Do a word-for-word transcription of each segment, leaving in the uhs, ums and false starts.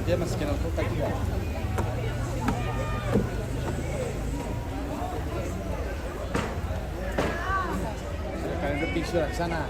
Dia masih kenal kota juga. Kalian berpikir di sana.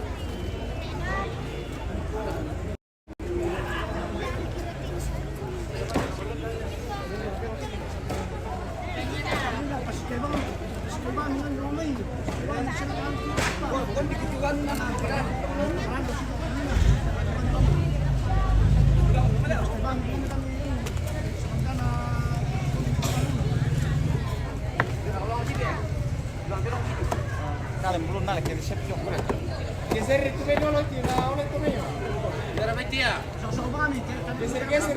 Dale, belum nada, que recepción, correcto. Que se retome, no lo tira, ahora tome yo. Ahora metía. Que se, que se.